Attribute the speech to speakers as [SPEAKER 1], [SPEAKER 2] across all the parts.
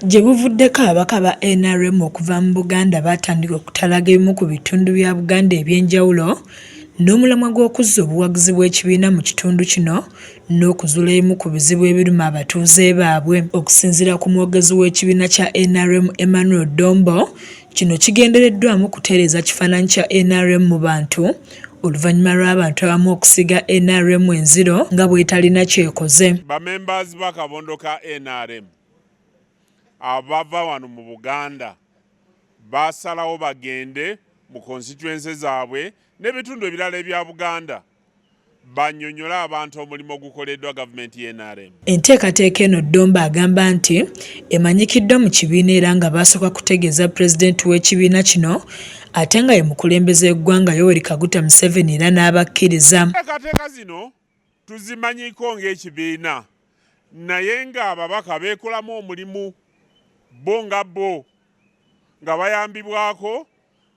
[SPEAKER 1] Gye buvuddeko ababaka ba NRM okuva mu Buganda baatandika okutalaga ebimu ku bitundu bya Buganda eby'enjawulo n'omulamwa gw'okuzza obuwagizi bw'ekibiina mu kitundu kino n'okuzuula ebimu ku bizibu ebiruma abatuuze baabwe. Okusinziira ku mwogezi w'ekibiina kya NRM Emmanuel Dombo, kino kigendereddwamu kutereeza kifaananyi kya NRM mu bantu oluvannyuma lw'abantu abamu okusiiga NRM enziro nga bw'etalina ky'ekoze.
[SPEAKER 2] Bamembers b'akabondo ka NRM abava wano mu Buganda baasalawo bagende mu constituency zaabwe n'ebitundu ebirala ebya Buganda bannyonnyole abantu omulimu ogukoleddwa gavumenti ya NRM.
[SPEAKER 1] Enteekateeka eno Dombo agamba nti emanyikiddwa mu kibiina era nga baasooka kutegeeza pulezidenti w'ekibiina kino ate nga ye mukulembeze w'eggwanga Yoweri Kaguta Museveni era n'abakkiriza.
[SPEAKER 2] Enteekateeka zino tuzimanyiko ng'ekibiina naye ng'ababaka beekolamu omulimu bo nga bo nga bayambibwako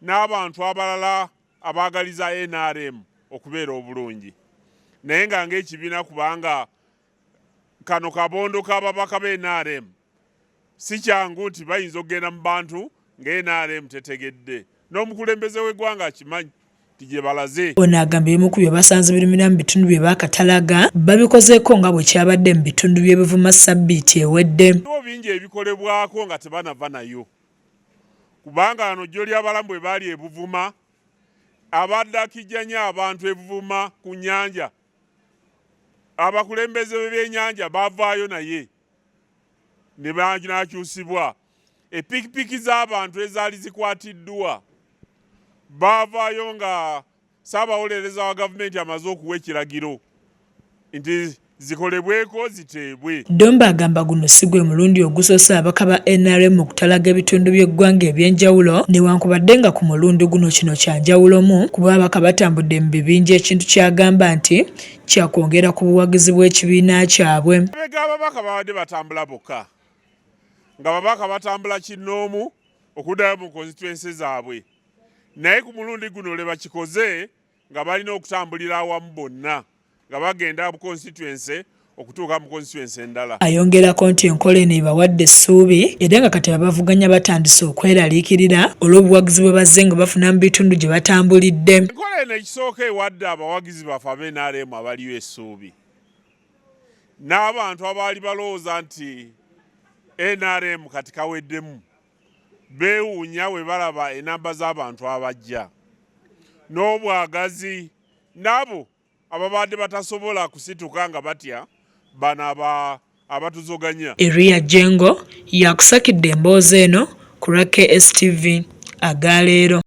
[SPEAKER 2] n'abantu abalala abaagaliza NRM okubeera obulungi naye nga ng'ekibiina kubanga kano kabondo k'ababaka ba NRM si kyangu nti bayinza okugenda mu bantu nga NRM tetegedde n'omukulembeze w'eggwanga akimanyi nti gye balaze.
[SPEAKER 1] Ono agamba ebimu ku bye basanze birumira mu bitundu bye baakatalaga babikozeeko nga bwe kyabadde mu bitundu by'e Buvuma ssabbiiti ewedde.
[SPEAKER 2] Waliwo bingi ebikolebwako nga tebanava nayo kubanga wano Jjolyabalamu bwe baali e Buvuma abadde akijjanya abantu e Buvuma ku nnyanja abakulembeze b'ebyennyanja baavaayo naye ne banakyusibwa. Epikipiki z'abantu ezaali zikwatiddwa baavaayo nga Ssaabawolereza wa gavumenti amaze okuwa ekiragiro nti zikolebweko ziteebwe.
[SPEAKER 1] Dombo agamba guno si gwe mulundi ogusoose ababaka ba nrm okutalaga ebitundu by'eggwanga eby'enjawulo newankubadde nga ku mulundi guno kino kya njawulomu kuba ababaka batambudde mu bibinja ekintu ky'agamba nti kyakwongera ku buwagizi bw'ekibiina kyabwe.
[SPEAKER 2] Emabega ababaka babadde batambula bokka nga babaka batambula kinnoomu okuddayo mu konstituensi zaabwe naye ku mulundi guno lwe bakikoze nga balina okutambulira awamu bonna nga bagenda mu constituency okutuuka mu constituency endala.
[SPEAKER 1] Ayongerako nti enkola eno ebawadde essuubi era nga kati abavuganya batandise okweraliikirira olw'obuwagizi bwe bazze nga bafuna mu bitundu gye batambulidde.
[SPEAKER 2] Enkola eno ekisooka ewadde abawagizi baffe aba NRM abaliyo essuubi n'abantu abaali balowooza nti NRM kati kaweddemu beewuunya bwe balaba enamba z'abantu abajja n'obwagazi n'abo ababadde batasobola kusituka nga batya bano abatuzoganya.
[SPEAKER 1] Eria Jengo yakusakidde emboozi eno ku lwa KSTV aga leero.